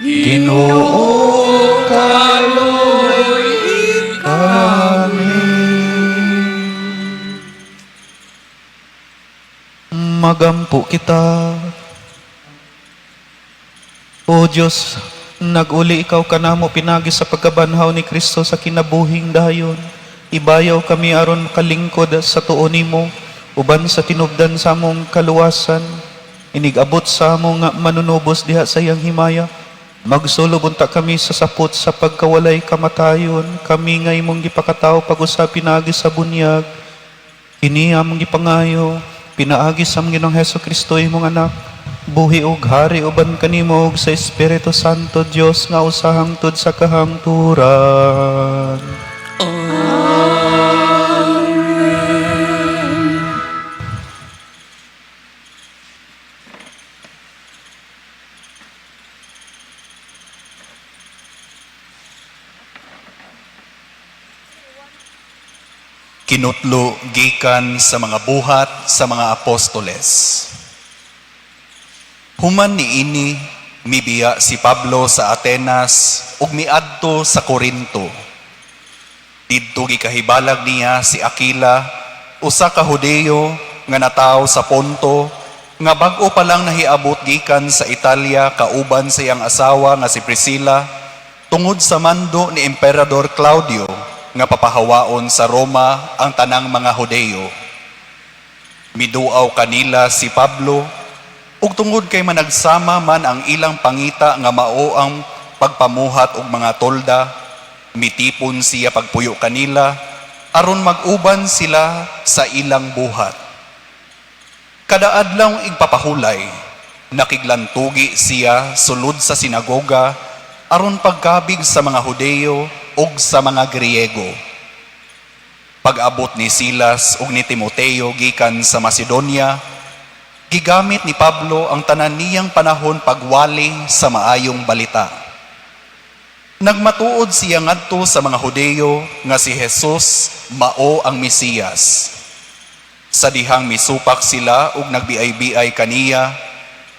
Ginoo, kaluoy kami. Magampo kita. O Diyos, nag-uli ikaw kanamo pinagi sa pagkabanhaw ni Kristo sa kinabuhing dayon. Ibayaw kami aron makalingkod sa tuo nimo uban sa tinubdan sa among kaluwasan. Inig-abot sa among nga manunubos diha sa iyang himaya. Magsulob unta kami sa sapot sa pagkawalay kamatayon. Kami nga imong gipakatawo pag-usab pinaagi sa bunyag. Kini among gipangayo, pinaagi sa among Ginoong Hesus Kristo, imong Anak, buhi ug hari uban kanimo ug sa Espiritu Santo, Dios nga usa hangtod sa kahangturan. Kinutlo gikan sa mga Buhat sa mga Apostoles. Human niini, mibiya si Pablo sa Atenas ug miadto sa Corinto. Didto gikahibalag niya si Aquila, usa ka Hudeyo nga natawo sa Ponto, nga bag-o pa lang nahiabot gikan sa Italia kauban sa iyang asawa nga si Priscilla, tungod sa mando ni Emperador Claudio nga papahawaon sa Roma ang tanang mga Hudeyo. Miduaw kanila si Pablo ug tungod kay managsama man ang ilang pangita nga mao ang pagpamuhat og mga tolda, mitipon siya pagpuyo kanila aron mag-uban sila sa ilang buhat. Kada Adlaw Igpapahulay, nakiglantugi siya sulod sa sinagoga aron pagkabig sa mga Hudeyo ug sa mga Griego. Pag-abot ni Silas ug ni Timoteo gikan sa Macedonia, gigamit ni Pablo ang tanan niyang panahon pagwali sa Maayong Balita. Nagmatuod siya ngadto sa mga Hudeyo nga si Jesus mao ang Mesiyas. Sa dihang misupak sila ug nagbiay-biay kaniya,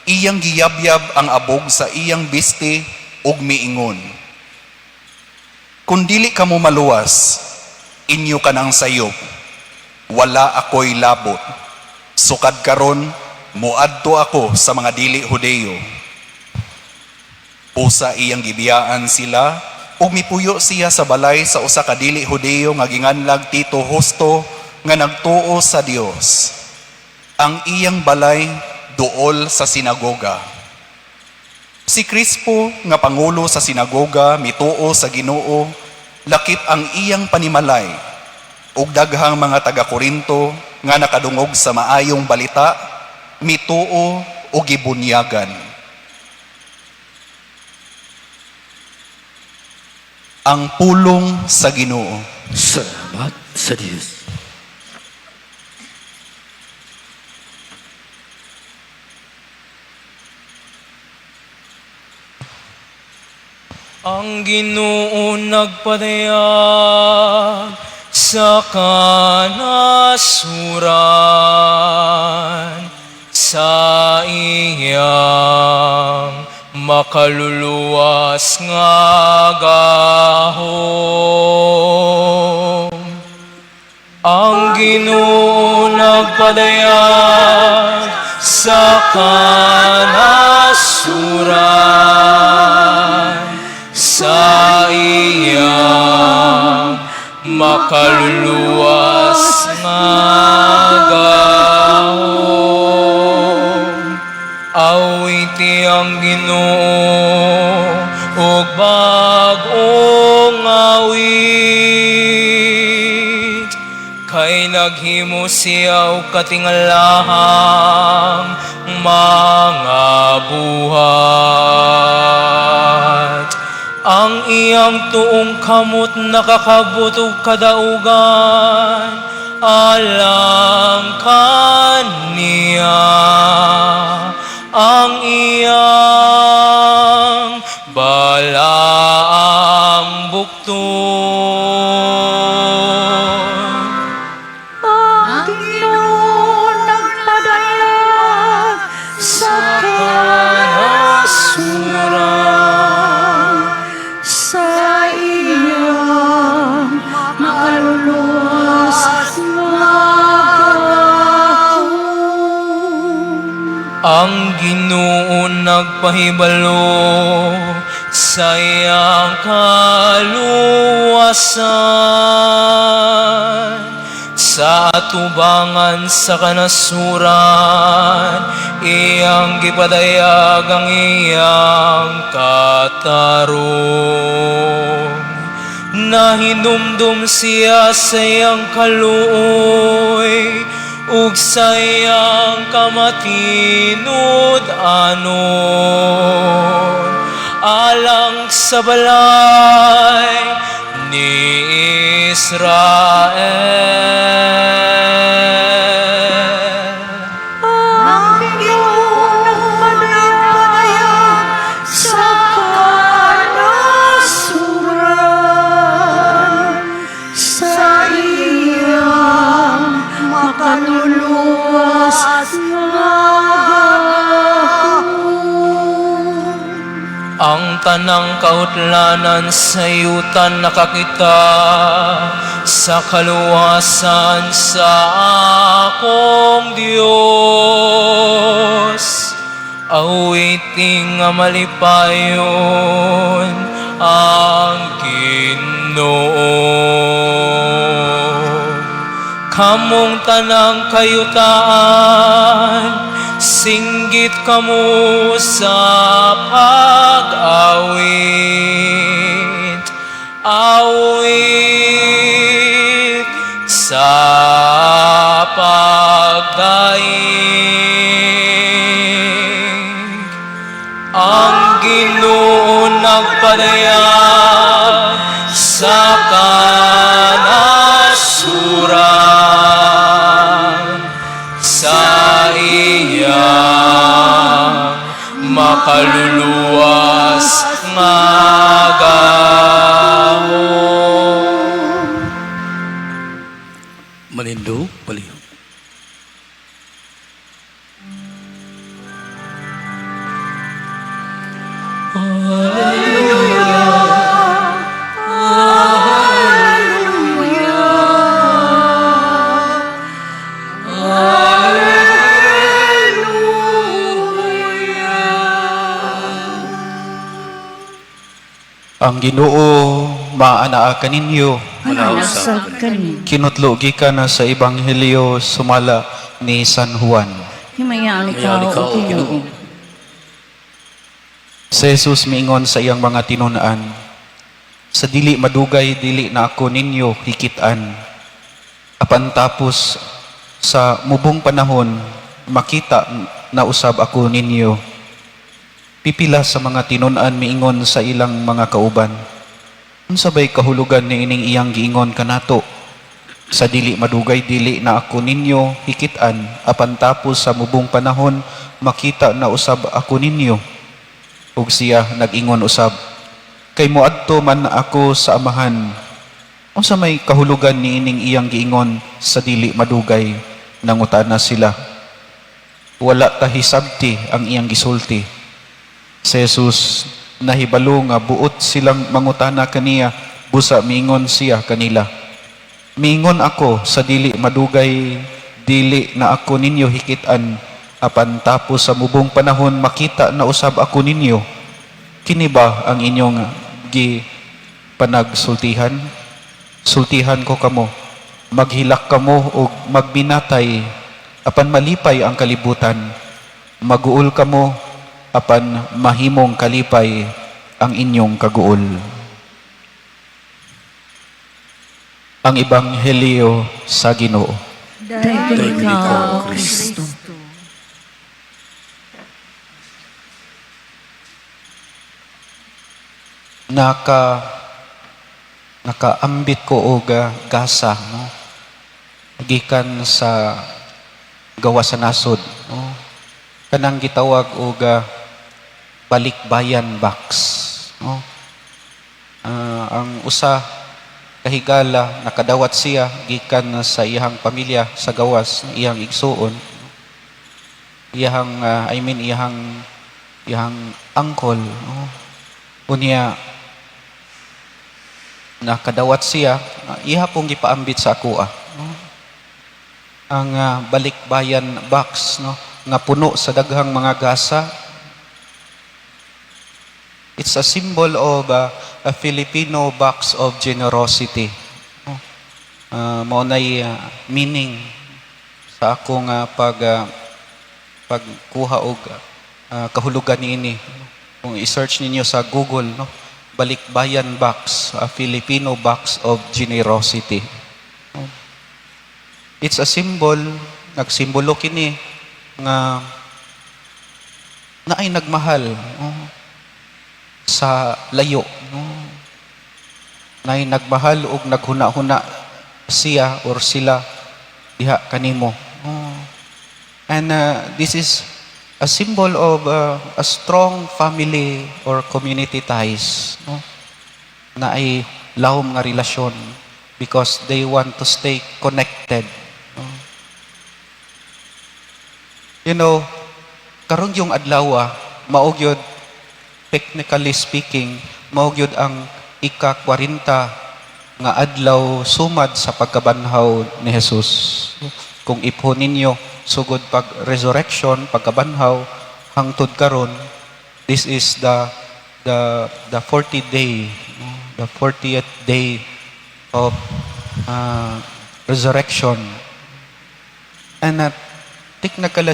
iyang giyabyab ang abog sa iyang bisti ug miingon, "Kung dili kamo maluwas, inyo kanang sayop. Wala ako'y labot. Sukad karon, muadto ako sa mga dili Hudeyo." Usa iyang gibiyaan sila ug mipuyo siya sa balay sa usa ka dili Hudeyo nga ginganlag Tito Justo nga nagtuo sa Dios. Ang iyang balay duol sa sinagoga. Si Crispo nga pangulo sa sinagoga mituo sa Ginoo, lakip ang iyang panimalay, ug daghang mga taga Korinto nga nakadungog sa Maayong Balita mituo ug gibunyagan. Ang pulong sa Ginoo. Salamat sa Diyos. Ang Ginoo nagpadayag sa kanasuran sa iyang makaluluwas nga gahom. Ang Ginoo nagpadayag sa kanasuran sa iyang makaluluwas nga gahom. Awiti ang Ginoo og bag-ong awit, kay naghimo siya og katingalahang mga buhat. Ang iyang tuong kamot nakakabot og kadaugan alang kaniya. Ang iyang balaang bukton. Ang Ginoo nagpadayag sa kanasuran. nagpahibalo sa iyang kaluwasan sa atubangan sa kanasuran, iyang gipadayag ang iyang katarong. Nahinumdum siya sa iyang kaluoy ug sa iyang kamatinud-anon alang sa balay ni Israel. Ang Ginoo nagpadayag sa kanasuran sa iyang makaluluwas nga gahom. Ang tanang kautlanan sa yutan nakakita sa kaluwasan sa akong Dios. Awiting nga malipayon ang Ginoo. Kamong tanang kayutaan, singgit kamo sa pag-awit. Awit sa pagdaig. Ang Ginoo nagpadayag sa kanasuran sa iyang makaluluwas nga gahom. Manindog palihog. Ang Ginoo maanaa kaninyo. Manausap Usab kani. Kinutlo gikan na sa Ebanghelyo sumala ni San Juan. Himayaan Himayaan ikaw, ikaw, O Ginoo. Si Jesus miingon sa iyang mga tinun-an, "Sa dili madugay dili na ako ninyo hikit-an. Apan tapos sa mubong panahon makita na usab ako ninyo." Pipila sa mga tinun-an miingon sa ilang mga kauban, "Unsa bay kahulugan ni ining iyang giingon kanato? Sa dili madugay dili na ako ninyo hikit-an, apan tapos sa mubong panahon makita na usab ako ninyo." Ug siya nag-ingon usab, "Kay moadto man ako sa Amahan." Unsa may kahulugan ni ining iyang giingon, "Sa dili madugay"? Nangutana sila. Wala ta hisabti ang iyang gisulti. Si Jesus nahibalo nga buot silang mangutana kaniya, busa miingon siya kanila, "Miingon ako, sa dili madugay dili na ako ninyo hikit-an, apan tapos sa mubong panahon makita na usab ako ninyo. Kini ba ang inyong gi panagsultihan? Sultihan ko kamo, maghilak kamo ug magbinatay, apan malipay ang kalibutan. Maguol kamo, apan mahimong kalipay ang inyong kaguol." Ang Ebanghelyo sa Ginoo. Dayon Dayon ikaw, ikaw, O Kristo. Nakaambit ko og gasa, no, gikan sa gawas sa nasod, no, kanang gitawag og balikbayan box, no. Ang usa kahigala nakadawat siya gikan sa iyang pamilya sa gawas, iyang igsuon, iyang I mean iyang uncle, no. Unya nakadawat siya, iha pong gipaambit sa akoa, no? Ang balikbayan box, no, nga puno sa daghang mga gasa. It's a symbol of a Filipino box of generosity. No? Mao nay meaning sa akong pagkuha og kahulugan niini. Kung i-search ninyo sa Google, no, Balikbayan Box, a Filipino box of generosity. No? It's a symbol, nagsimbolo kini nga naay nagmahal, no, sa layo, no? Naay nagmahal og naghuna-huna siya or sila diha kanimo, no? And this is a symbol of a strong family or community ties, no, naay lawom nga relasyon because they want to stay connected, no? Karon yung adlaw, mao gyud, technically speaking, mao gyud ang ika-40 nga adlaw sumad sa pagkabanhaw ni Jesus. Kung ipho ninyo sugod pag resurrection, pagkabanhaw hangtod karon, this is the 40th day, no? The 40th day of resurrection. And technically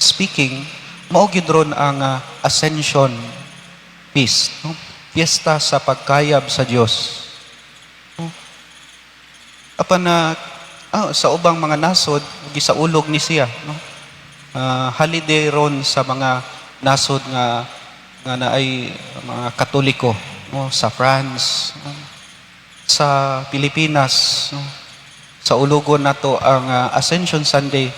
speaking, mao gyud ron ang Ascension Feast, no? Fiesta sa pagkayab sa Dios. No? Apan na sa ubang mga nasod gisaulog ni siya, no? Holiday ron sa mga nasod nga nga naay mga Katoliko, no, sa France, no? Sa Pilipinas, no? Sa ulugon nato ang Ascension Sunday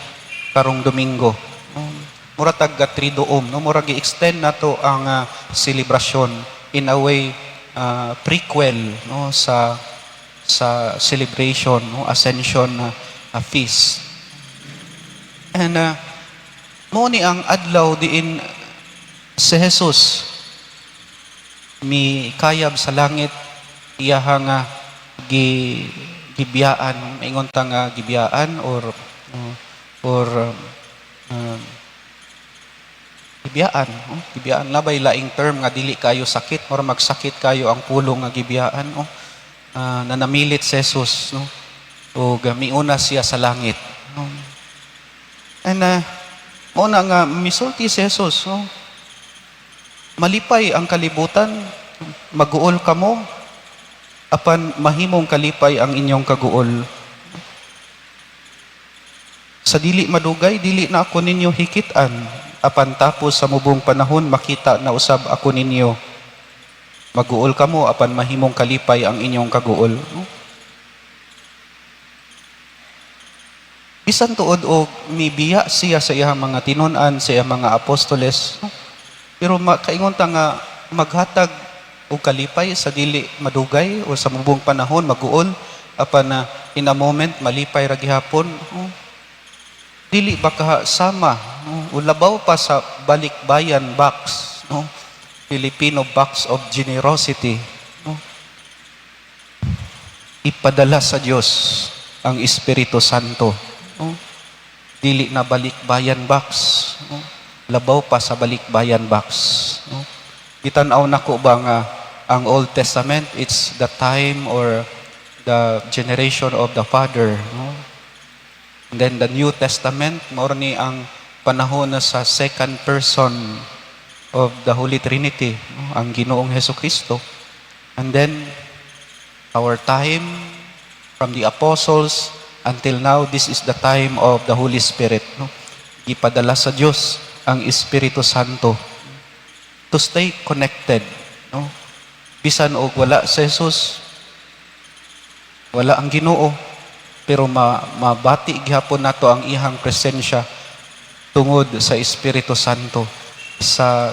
karong Domingo, no? Mura tag triduom, no? Mura gi-extend nato ang selebrasyon in a way, prequel, no, sa celebration, no, Ascension feast. And mao ni ang adlaw diin si Jesus mi kayab sa langit, iyaha nga gibiyaan, maingon ta nga gibiyaan or gibiyaan, oh, gibiyaan labay laing term nga dili kayo sakit or magsakit kayo ang pulong nga gibiyaan, oh. Nanamilit si Jesus, no, ug miuna siya sa langit, no? And mao na nga misulti si Jesus, no? Malipay ang kalibutan, maguol kamo, apan mahimong kalipay ang inyong kaguol. Sa dili madugay, dili na ako ninyo hikit-an, apan tapos sa mubong panahon makita na usab ako ninyo. Maguol kamo, apan mahimong kalipay ang inyong kaguol. No? Bisan tuod og mibiya siya sa iyang mga tinun-an, sa iyang mga apostoles, no? Pero makaingon ta nga maghatag og kalipay sa dili madugay o sa mubong panahon maguol, apan na in a moment malipay ra gihapon, no? Dili ba kaha sama, no? O labaw pa sa Balikbayan Box, no? Filipino box of generosity, no? Ipadala sa Dios ang Espiritu Santo, no? Dili na Balikbayan Box, no? Labaw pa sa Balikbayan Box, no? Gitan-aw nako ba nga ang Old Testament, it's the time or the generation of the Father, no? And then the New Testament, mao ni ang panahon na sa second person of the Holy Trinity, no? Ang Ginoong Hesus Kristo. And then our time from the apostles until now, this is the time of the Holy Spirit, no? Gipadala sa Dios ang Espiritu Santo to stay connected, no? Bisan og wala si Jesus, wala ang Ginoo, pero mabati gihapon nato ang iyang presensya tungod sa Espiritu Santo sa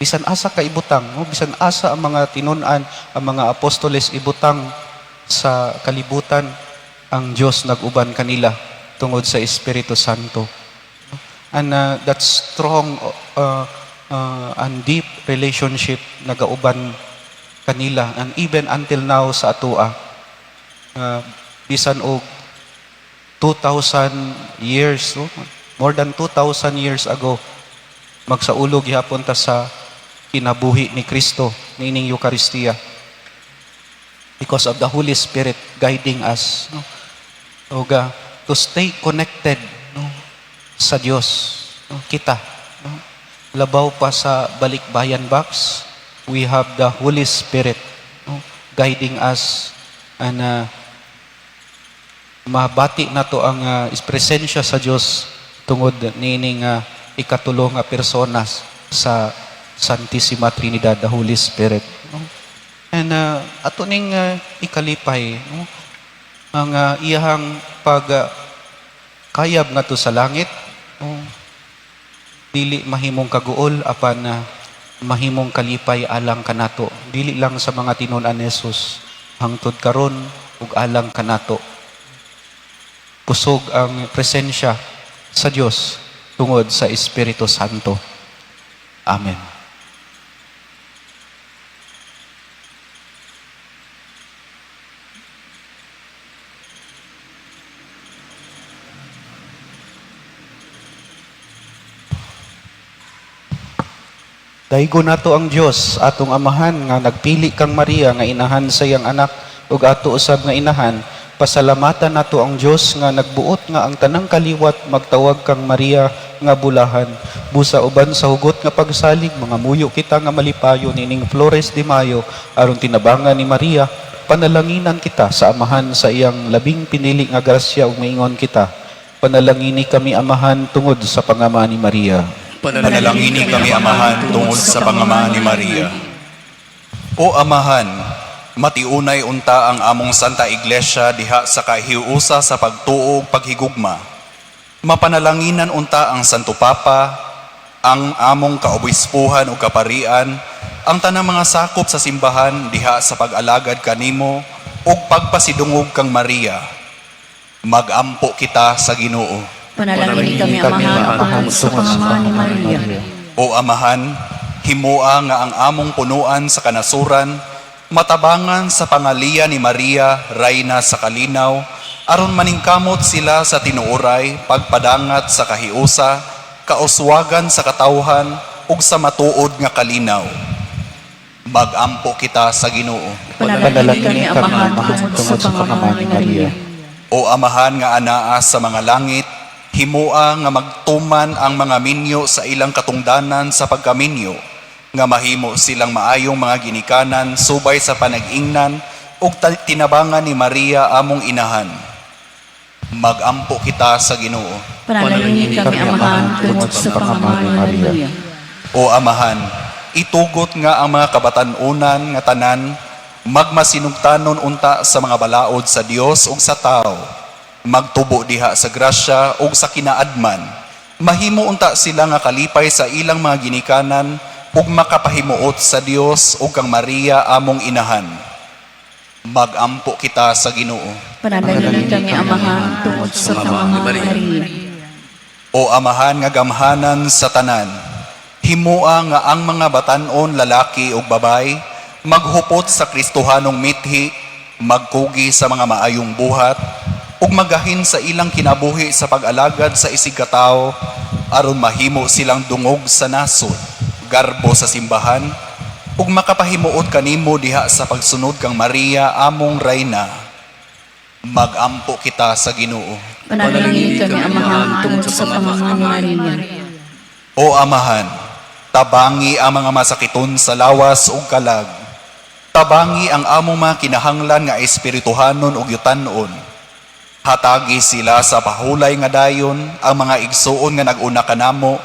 bisan asa ka ibutang, no? Bisan asa ang mga tinun-an, ang mga apostoles ibutang sa kalibutan, ang Dios nag-uban kanila tungod sa Espiritu Santo. And that strong and deep relationship nagauban kanila and even until now sa atoa, bisan og 2,000 years, no? More than 2,000 years ago, magsaulog gihapon ta sa Kinabuhi ni Kristo niining Eucharistia because of the Holy Spirit guiding us, no? Ug to stay connected, no, sa Dios, no, kita, no? Labaw pa sa balikbayan box, we have the Holy Spirit, no, guiding us and mabati nato ang presensya sa Dios tungod niining ikatulo nga personas sa Santissima Trinidad, the Holy Spirit, no? And ato ning ikalipay, no, ang iyahang pag kayab ngadto sa langit, no, dili mahimong kaguol apan mahimong kalipay alang kanato, dili lang sa mga tinun-an ni Jesus hangtod karon ug alang kanato. Kusog ang presensya sa Dios tungod sa Espiritu Santo. Amen. Daygon nato ang Dios atong Amahan nga nagpili kang Maria nga inahan sa iyang anak ug ato usab nga inahan. Pasalamatan nato ang Dios nga nagbuot nga ang tanang kaliwat magtawag kang Maria nga bulahan. Busa uban sa hugot nga pagsalig, mga muyo kita nga malipayon ining Flores de Mayo aron tinabangan ni Maria, panalanginan kita sa Amahan sa iyang labing pinili nga grasya ug maingon kita: Panalangini kami, Amahan, tungod sa pangama ni Maria. Panalangini kami, Amahan, tungod sa pangama ni Maria. O Amahan, matiunay unta ang among Santa Iglesia diha sa kahiusa sa pagtuo ug paghigugma. Mapanalanginan unta ang Santo Papa, ang among kaobispuhan ug kaparian, ang tanang mga sakop sa simbahan diha sa pag-alagad kanimo ug pagpasidungog kang Maria. Magampo kita sa Ginoo. Panalangini kami, Amahan, tungod sa pangama ni Maria. O Amahan, himoa nga ang among punuan sa kanasuran, matabangan sa pangaliya ni Maria, Rayna sa kalinaw, aron maningkamot sila sa tinuoray, pagpadangat sa kahiusa, kauswagan sa katawhan, ug sa matuod nga kalinaw. Magampo kita sa Ginoo. Panalangini kami, Amahan, tungod sa pangama ni Maria. O Amahan nga anaa sa mga langit, himoa nga magtuman ang mga minyo sa ilang katungdanan sa pagkaminyo, nga mahimo silang maayong mga ginikanan subay sa panag-ingnan ug tinabangan ni Maria among inahan. Magampo kita sa Ginoo. Panalangini kami, Amahan, tungod sa pangama ni Maria. O Amahan, itugot nga ang mga kabatan-unan nga tanan magmasinugtanon unta sa mga balaod sa Dios ug sa tao, magtubo diha sa grasya ug sa kinaadman. Mahimo unta sila nga kalipay sa ilang mga ginikanan ug makapahimuot sa Dios ug kang Maria among inahan. Magampo kita sa Ginoo. Panalangini kami, Amahan, tungod sa pangama ni Maria. O Amahan nga gamhanan sa tanan, himoa nga ang mga batan-on lalaki ug babay maghupot sa Kristohanong mithi, magkugi sa mga maayong buhat, ug magahin sa ilang kinabuhi sa pag-alagad sa isigkatawo aron mahimo silang dungog sa nasod, garbo sa simbahan, ug makapahimuot kanimo diha sa pagsunod kang Maria among Rayna. Magampo kita sa Ginoo. Panalangini kami, Amahan, tungod sa pangama ni Maria. O Amahan, tabangi ang mga masakiton sa lawas ug kalag. Tabangi ang among mga kinahanglan nga espirituhanon ug yutanon. Hatagi sila sa pahulay nga dayon ang mga igsuon nga nag-una kanamo.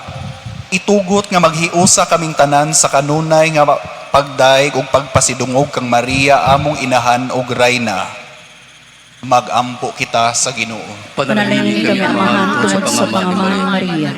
Itugot nga maghiusa kaming tanan sa kanunay nga pagdaig ug pagpasidungog kang Maria among inahan ug rayna. Magampo kita sa Ginoo. Panalangini kami, Amahan, tungod sa pangama ni Maria.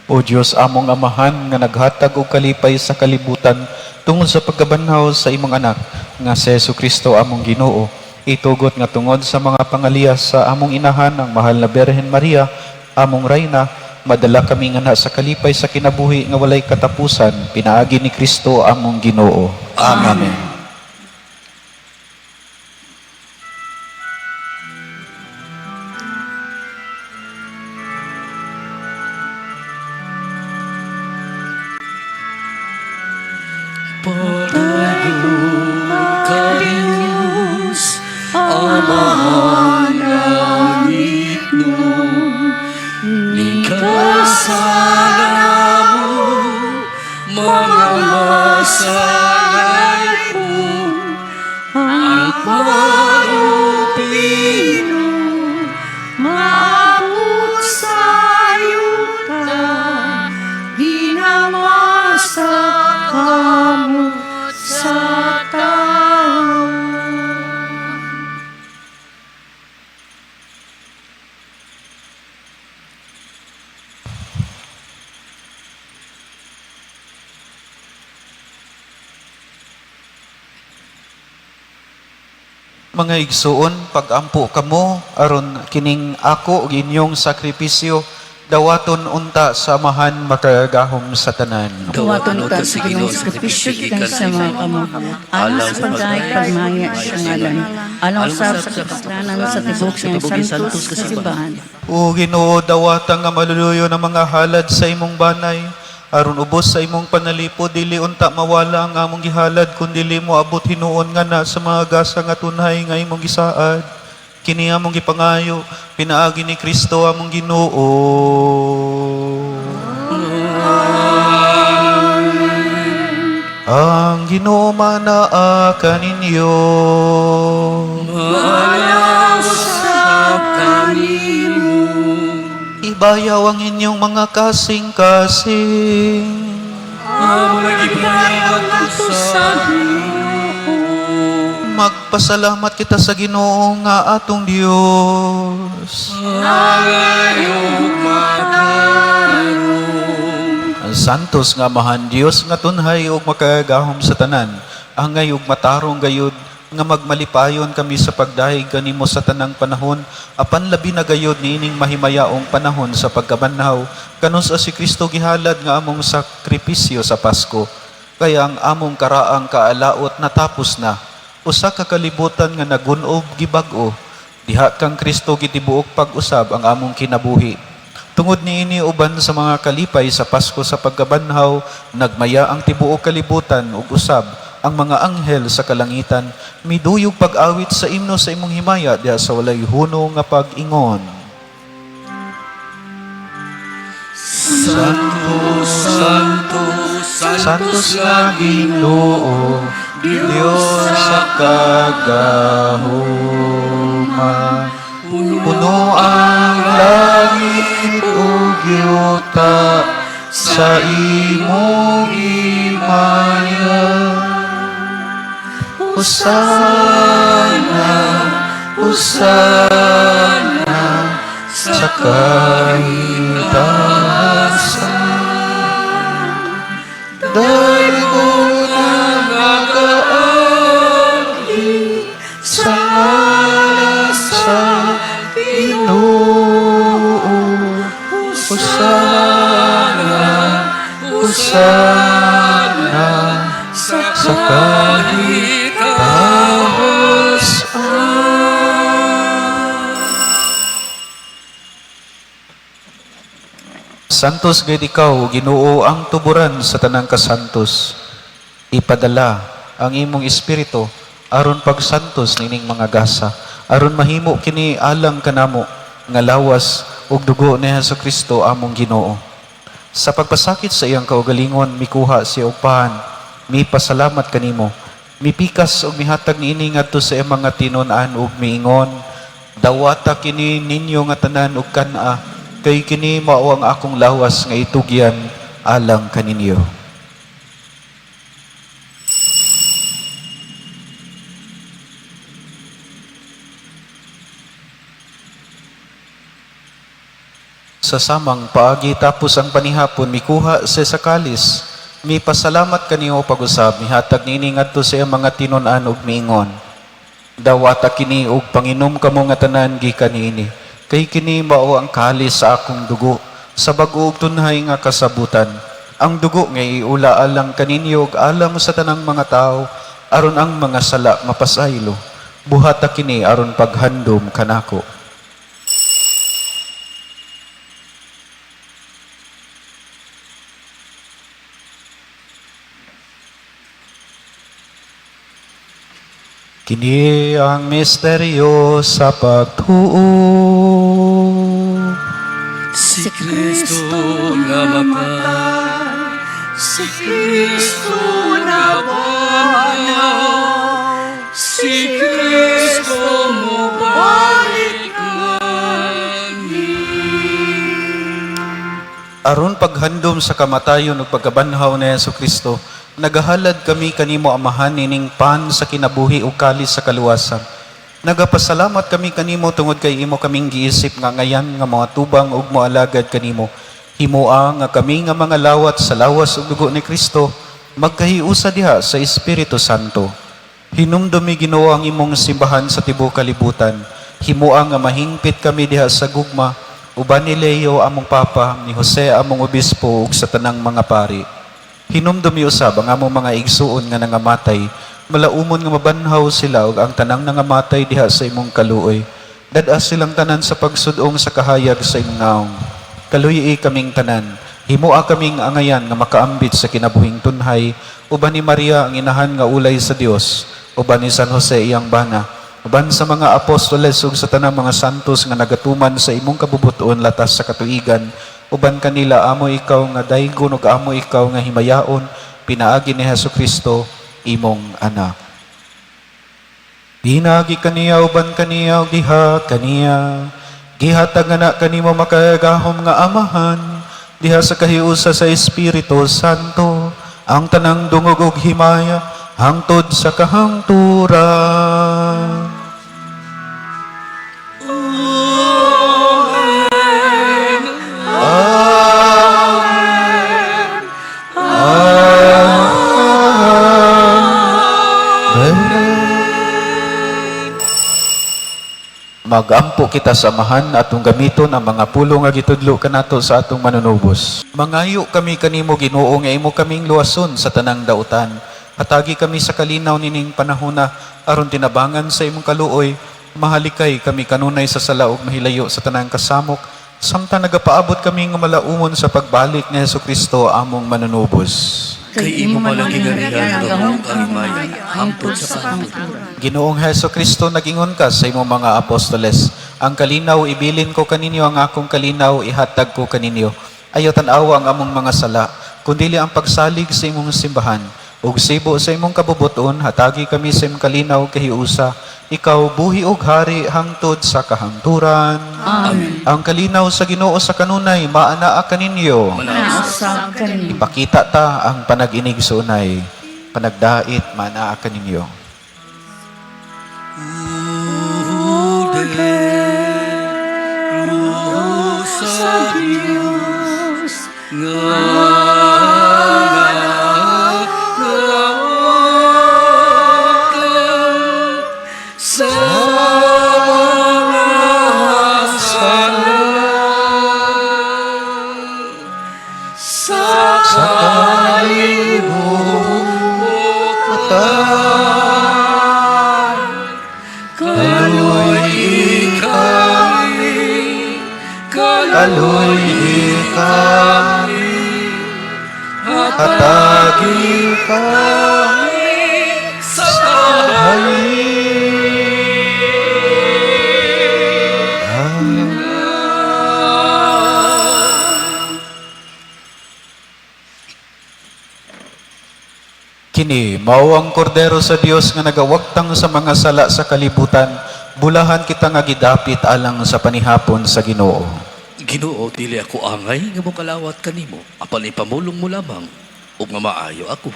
O Dios among Amahan nga naghatag og kalipay sa kalibutan tungod sa pagkabanhaw sa imong anak nga si Kristo among Ginoo, itugot nga tungod sa mga pangaliyas sa among inahan ang mahal na Birhen Maria among rayna, madala kami nga sa kalipay sa kinabuhi nga walay katapusan pinaagi ni Kristo among Ginoo. Amen. Amen. Sana mo mga masalay po ang parupino Maabot sa yuta, di na masakamot sa tao. Mga igsuon, pagampo kamo aron kining ako ug inyong sakripisyo dawaton unta sa Amahan makagagahom sa tanan. Dawaton ta sa Ginoong sakripisyo gikan sa mga kamo. Alang sa pagdayeg pagmangya sa ngalan. Alang usab sa kapistanan sa tibok niyang santos kasimbahan. O Ginoo, dawata nga maluluyo ng mga halad sa imong banay aron ubos sa imong panalipo dili unta mawala ang among gihalad kun dili mo abot hinuon nga na sa mga gasa nga tunhay nga imong gisaad. Kini among gipangayo pinaagi ni Kristo among Ginoo. Ang Ginoo manaa kaninyo. Ibayaw ang inyong mga kasing-kasing. Magpasalamat kita sa Ginoo nga atong Dios. Ang santos nga Amahan Dios nga tunhay ug makagagahom sa tanan, angay ug matarong gayud nga magmalipayon kami sa pagdahig kanimo sa tanang panahon, apan labi na gayud niining mahimayaong panahon sa pagkabanhaw kanus si Kristo gihalad nga among sakripisyo sa Pasko. Kaya ang among karaang kaalaot natapos na, usa ka kalibutan nga nagun-ob gibag-o, diha kang Kristo gitibuok pag-usab ang among kinabuhi. Tungod niini uban sa mga kalipay sa Pasko sa pagkabanhaw, nagmaya ang tibuok kalibutan ug usab ang mga anghel sa kalangitan, miduyog pag-awit sa imno sa imong himaya diha sa walay huno nga pag-ingon. Santo, Santo, Santos nga Ginoo, Dios sa kagahuma. Puno ang langit ug yuta sa imong himaya. Hosana, Hosana sa kahitasan. Dahil na nagaagi sa ngalan sa Ginoo. Hosana, Hosana sa kahitasan. Santos gayud ikaw, Ginoo, ang tuburan sa tanang kasantos. Ipadala ang imong espiritu aron pagsantos nining mga gasa, aron mahimo kini alang kanamo nga lawas ug dugo ni Hesus Kristo among Ginoo. Sa pagpasakit sa iyang kaugalingon, mikuha siya og pan, mipasalamat kanimo, mipikas ug mihatag niini ngadto sa iyang mga tinun-an ug miingon, dawata kini ninyo nga tanan ug kan-a, kay kini mao ang akong lawas nga itugyan alang kaninyo. Sa samang paagi tapos ang panihapon, mikuha siya sa kalis, mipasalamat kaniyo pag-usab, mihatag niini ngadto sa iyang mga tinun-an ug miingon. Dawata kini ug panginom kamo nga tanan gikan niini. Kay kini mao ang kalis sa akong dugo, sa bag-o ug tunhay nga kasabutan. Ang dugo nga iula alang kaninyo ug alang sa tanang mga tawo, aron ang mga sala mapasaylo. Buhata kini aron paghandom kanako. Kini ang misteryo sa pagtuo. Si Si Kristo namatay, si Kristo nabanhaw, si Kristo mobalik nganin. Aron paghandom sa kamatayon ug pagkabanhaw ni Hesus Kristo, nagahalad kami kanimo, Amahan, nining pan sa kinabuhi ug kalis sa kaluwasan. Nagapasalamat kami kanimo tungod kay imo kaming giisip nga ngayan nga mga tubang ug moalagad kanimo. Himoa nga kami nga mga lawat sa lawas ug dugo ni Kristo magkahiusa diha sa Espiritu Santo. Hinumdumi, Ginoo, ang imong simbahan sa tibuok kalibutan. Himoa nga mahingpit kami diha sa gugma uban ni Leo among Papa, ni Jose among obispo ug sa tanang mga pari. Hinumdumi usab ang among mga igsuon nga nangamatay, malaumon nga mabanhaw sila ug ang tanang nangamatay diha sa imong kaluoy. Dad-a silang tanan sa pagsud-ong sa kahayag sa imong naong. Kaluyi kaming tanan. Himoa kaming angayan nga makaambit sa kinabuhing tunhay, uban ni Maria ang inahan nga ulay sa Dios, uban ni San Jose iyang bana, uban sa mga apostoles ug sa tanang mga santos nga nagatuman sa imong kabubuton latas sa katuigan, uban kanila amo ikaw nga daygon ug amo ikaw nga himayaon pinaagi ni Hesus Kristo imong anak. Pinagi kaniya, uban kaniya ug diha kaniya. Gihatag nga na kanimo makagagahom nga Amahan diha sa kahiusa sa Espiritu Santo ang tanang dungog ug himaya hangtod sa kahangturan. Magampo kita sa Amahan atong gamiton ang mga pulong nga gitudlo kanato sa atong manunubos. Mangayo kami kanimo, Ginoo, nga imo kaming luwason sa tanang dautan. Hatagi kami sa kalinaw nining panahona aron tinabangan sa imong kaluoy mahalikay kami kanunay sa sala ug mahilayo sa tanang kasamok samtang nagapaabot kami nga malaumon sa pagbalik ni Hesukristo among manunubos. Kay imo man ang gigarihan, gahom, ang himaya, hangtod sa kahangturan. Ginoong Heso Kristo, nagingon ka sa imong mga apostoles, "Ang kalinaw ibilin ko kaninyo, ang akong kalinaw ihatag ko kaninyo. Ayaw tan-awa ang among mga sala, kundili ang pagsalig sa imong simbahan. Ug sibo sa imong kabubuton, hatagi kami sa imong kalinaw kahiusa. Ikaw buhi ug hari hangtod sa kahangturan." Amen. Ang kalinaw sa Ginoo sa kanunay maanaa kaninyo. Nausap kaninyo. Ipakita ta ang panag-inig sa unay, panagdait maanaa kaninyo. Sa Diyos nga nangawatan sa mga sala sa kalibutan, kaloy kami, Kaloy kami, hatagi kami sa Kini mao ang kordero sa Dios nga nagawagtang sa mga sala sa kalibutan. Bulahan kita nga gidapit alang sa panihapon sa Ginoo. Ginoo, dili ako angay nga mokalawat kanimo, apan ipamulong mo lamang ug nga maayo ako.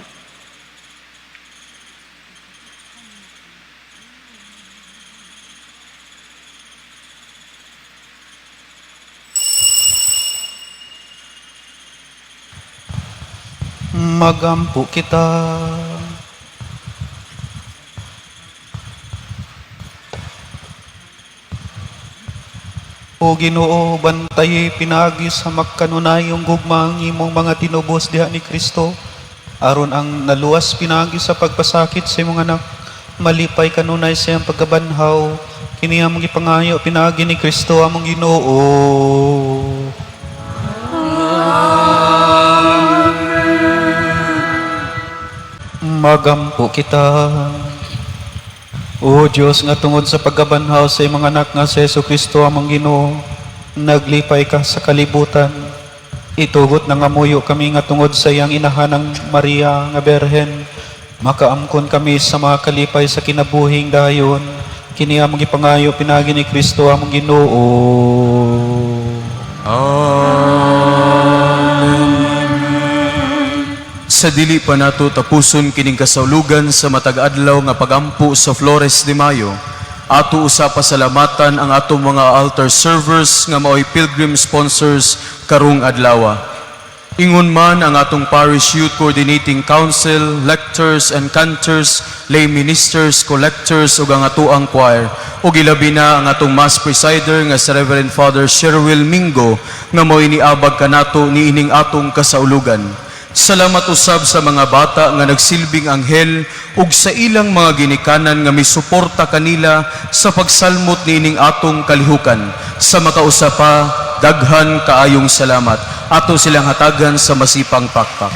Magampo kita. O Ginoo, bantay pinagi sa magkanunayong gugma ang imong mga tinubos diha ni Kristo. Aron ang naluwas pinagi sa pagpasakit sa imong anak, malipay kanunay sa iyang pagkabanhaw. Kini among gipangayo pinagi ni Kristo among Ginoo. Magampo kita. O Diyos, nga tungod sa pagkabanhaw sa imong anak nga si Jesu Kristo among Ginoo, Naglipay ka sa kalibutan. Itugot nangamuyo kami nga tungod sa iyang inahanang Maria nga Berhen. Makaamkon kami sa mga kalipay sa kinabuhing dayon. Kini among gipangayo pinaagi ni Kristo among Ginoo. Sa dili pa nato tapuson kining kasaulugan sa matag adlaw nga pagampo sa Flores de Mayo, ato usa pasalamatan ang atong mga altar servers nga maoy pilgrim sponsors karong adlawa. Ingon man ang atong Parish Youth Coordinating Council, lectors and cantors, lay ministers, collectors ug ang atoang choir. Ug ilabi na ang atong mass presider nga si Reverend Father Sherwil Mingo nga mao'y niabag kanato niining atong kasaulugan. Salamat usab sa mga bata nga nagsilbing anghel ug sa ilang mga ginikanan nga misuporta kanila sa pagsalmot niining atong kalihukan. Sa makausa pa, daghan kaayong salamat. Ato silang hatagan sa masipang pakpak.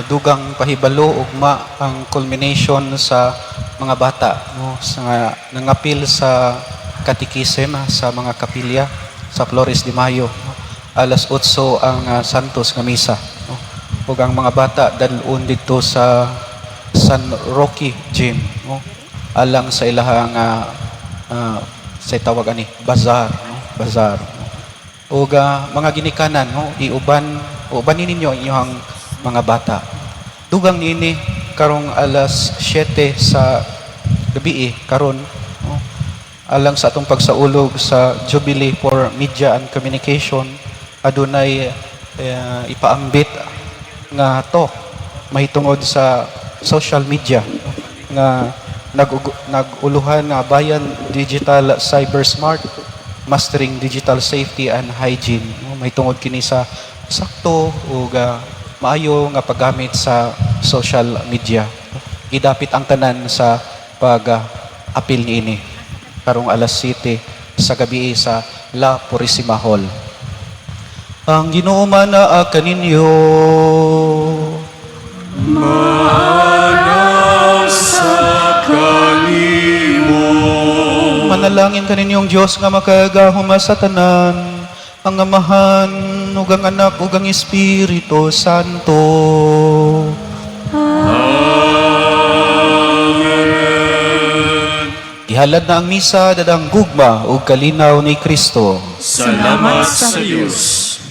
Dugang pahibalo ugma ang culmination sa mga bata, no, sa nga nangapil sa katikisem sa mga kapilya sa Flores de Mayo, no. Alas 8 ang Santos nga misa, no. Ug ang mga bata dalun didto sa San Roque Gym, no, alang sa ilahang sa tawag ani bazaar, no, bazaar, no. Ug mga ginikanan, no, iuban ubanin ninyo ang inyong mga bata. Dugang niini karong alas 7 sa gabi karon, no, alang sa atong pagsaulog sa Jubilee for Media and Communication, adunay ipaambit nga talk mahitungod sa social media nga nag-uluhan nga Bayan Digital Cyber Smart Mastering Digital Safety and Hygiene, no? Mahitungod kini sa sakto ug maayo nga paggamit sa social media. Gidapit ang tanan sa pag apil niini karong alas 7 sa gabi sa La Purisima Hall. Ang Ginoo man naa kaninyo. Sa kanimo. Manalangin kaninyong Dios nga makagahuma sa tanan, ang Amahan, ug ang Anak, ug ang Espiritu Santo. Gihalad na ang misa, dadang gugma ug kalinaw ni Kristo. Salamat sa Dios.